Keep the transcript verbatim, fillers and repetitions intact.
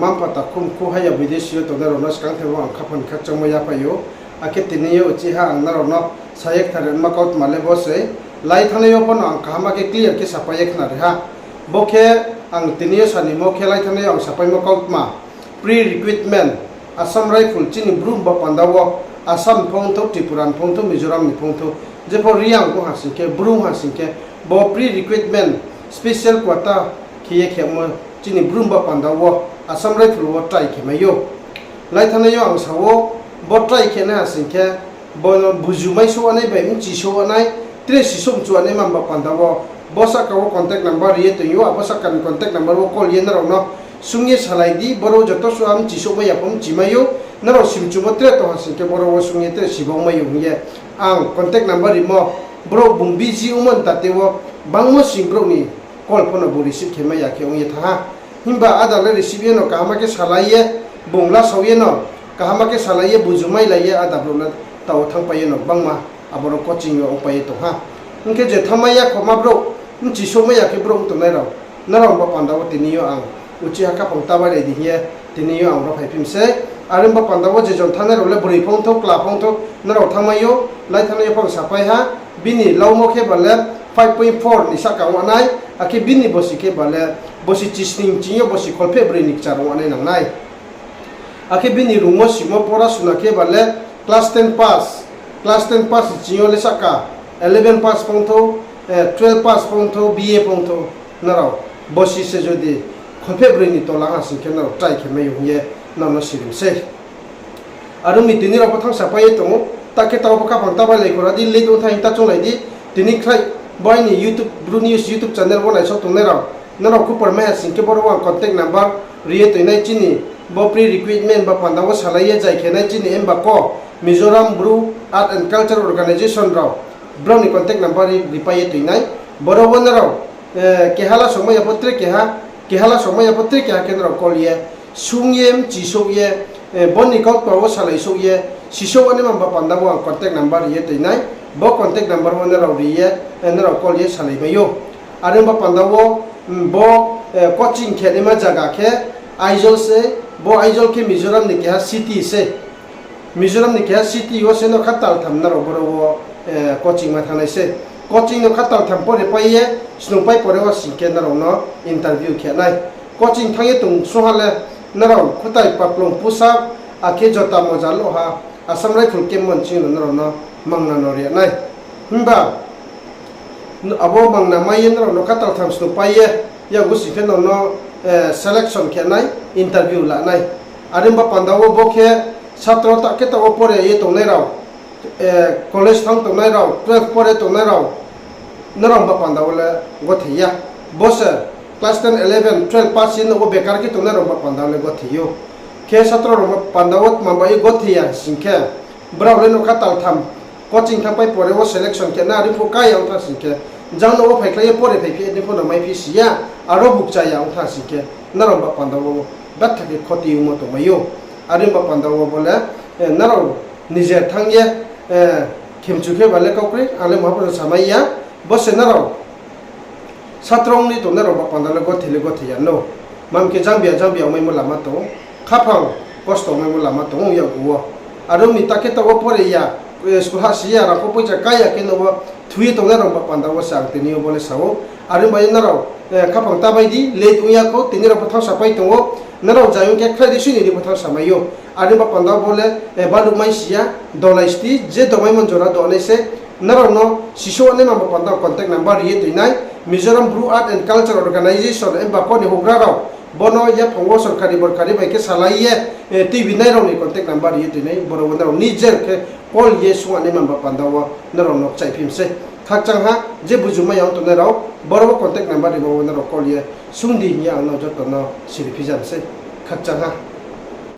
Mma-mpha takhum khu haya bidesi yo tongnai rao no skangther wo ang khaphang ni khakchangmo yaphai ou. Akhe tini yo uchih ha ang nrao no sa ye khnari ma kautma le bo se. Lai thanngnai yo pho no ang kaham khe clear khe sapai ye khnari ha. Bo khe ang tini yo sanimo khe lai thanngnai yo ang sapaimo kautma. Pre-recruitment, Assam Rifle chini Bru himba panda wo, Assam ni pho ongthou, Tripura ni pho ongthou, Mizoram ni pho ongthou, jepho Reang ong ha sing khe, Bru ong ha sing khe, bo pre-recruitment special quota khe ye khemo chini Bru himba panda wo Assam Rifle wo try khe mai ou. Lai thanngnai yo ang sa ou, bo try khe nai ha sing khe, bo no buju mai souh anai bai bchi souh anai, tre sisouh mchu anai ma himba panda wo, bo sahka wo contact number ri ye tong ou, abo sahka ni contact number wo call ye nrao no sung ye salai di, boro wo joto suh ha bchi souh mai ya pho bchi mai ou, nrao simchumo tre tong ha sing khe boro wo sung ye tre sibong mai ou hing ye ang contact number rimo, brouh bung busy ongmo ni tate wo bangmo sing brouh ni call pho no bung receive khe mai ya khe ong ye thanng ha. Himba áda le receive ye no kaham khe salai ye, bung lasao ye no kaham khe salai ye, buju mai lai ye, áda brouh le tao thanngpai ye no gbangma aboro coaching yo ongpai ye tong ha. Hing khe je thanngmai ya khoma brouh, bchi souhmai ya khe brouh ong tongnai rao, nrao himba panda wo tini yo ang uchih ha khaphang ta bai lai di hing ye tini yo ang ro phaiphi mi sei. Are himba panda wo je jon thanngnai rao le broi pho ongthou, kla pho ongthou, nrao thanngmai ou, lai thanngnai yo pho ang sapai ha, bini laumo khe ba le five point four ni sahka ong nai, akhe bini bosi khe ba le bosi chisning ching yo bosi kholpheh broi ni kchar ong nai nang nai. Akhe bini rungmo simo pora suna khe ba le class ten pass, class ten pass ni ching yo le sahka eleven pass pho ongthou, twelve pass pho ongthou, B A pho ongthou, nrao bosi se jodi kholpheh broi ni tola ha sing khe nrao try khe mai ou hing ye nrao no siri mi sei. Are ong mi tini rao pho thanng sapai ye tong ou, ta khe tao pho khaphang ta bai lai khora di, late ong thanng hing ta chounglai di, tini khrai bo aini YouTube, Bru News YouTube channel wo naisao tongnai rao, nrao khupor mai ha sing khe boro wo ang contact number ri ye toinai chini, bo pre-recruitment ba panda wo salai ye jai khe nai chini emba ko, Mizoram Bru Art and Culture Organization rao, brao ni contact number ri, ripai ye toinai, boro wo nrao, keha lasao mai ya pho tre keha, keha lasao mai ya pho tre keha khe nrao call ye, sung ye, bchi souh ye, bo ni kautma wo salai souh ye, sisouh anai ma himba panda wo ang contact number ri ye toinai, bo contact number wo nrao ri ye, nrao call ye salai mai ou. Are himba panda wo, bo coaching khe naima zaga khe Aizawl se, bo Aizawl khe Mizoram ni keha city se. Mizoram ni keha city wo se no kha taltham nrao boro wo coaching ma thanngnai se. Coaching no kha taltham pore pai ye, snungpai pore wo sing khe nrao no interview khe nai. Coaching thanng ye tong sung ha le, nrao khutai paklong pusa, akhe jota moja lo ha, Assam Rifle camp wo ni ching no nrao no mangna no ri nai. Himba abo mangna mai ye nrao no kha taltham snungpai ye, yakgu sing khe nrao no selection khe nai, interview la nai. Are himba panda wo bo khe satro ta khe tao wo pore ye tongnai rao, college thanng tongnai rao, twelve pore tongnai rao, nrao himba panda wo le gothei ya. Bo se class ten, eleven, twelve pass ye no wo bekar khe tongnai rao himba panda wo le gothei ou. Khe satro rao panda wo tma bai ye gothei ya sing khe, brao le no kha taltham coaching thanngpai pore wo selection khe na, are pho kaya ong thanng sing khe, jang no wo phaikhlai ye pore phaiphi, are pho no maiphi si ya, aro bukcha ya ong thanng sing khe, nrao himba panda wo betha khe khoti ongmo tongmai ou. Are himba panda wo bo le, nrao nije thanng ye, khemchu khe ba le kau kroi, ang le maha pho no samai ya, bo se nrao satro ong ni tongnai rao ba panda le gothei le gothei ya no. Mam khe jangbiya jangbiya ongmaimo lama tong ou, khaphang kosto ongmaimo lama tong ou yakgu wo. Are ong mi ta khe tao wo pore ya, school hahsi ya, rangkho poicha kaya khe no wo thu ye tongnai rao ba panda wo se ang tini yo bo le sa ou. Are ong bai ye nrao khaphang ta bai di, late ong ya khou, tini rao pho thanng sapai tong ou. Nrao jai ong khe khrai di, sini di pho thanng samai ou. Are himba panda bo le baluh mai si ya, dolai sti, je domaimo jora donai se, nrao no sisouh anai ma himba panda contact number ri ye toinai, Mizoram Bru Art and Culture Organization emba ko ni houhgra rao, bo no yaphang wo sorkari borkari bai khe salai ye, tuibinai rao ni contact number ri ye toinai, boro wo nrao nije khe call ye sung anai ma himba panda wo nrao no kchaiphi mi sei. Khakchang ha, je bujumai ya ong tongnai rao, boro wo contact number rimo wo nrao call ye sung di hing ye ang no joto no siri phi ja mi sei. Khakchang ha.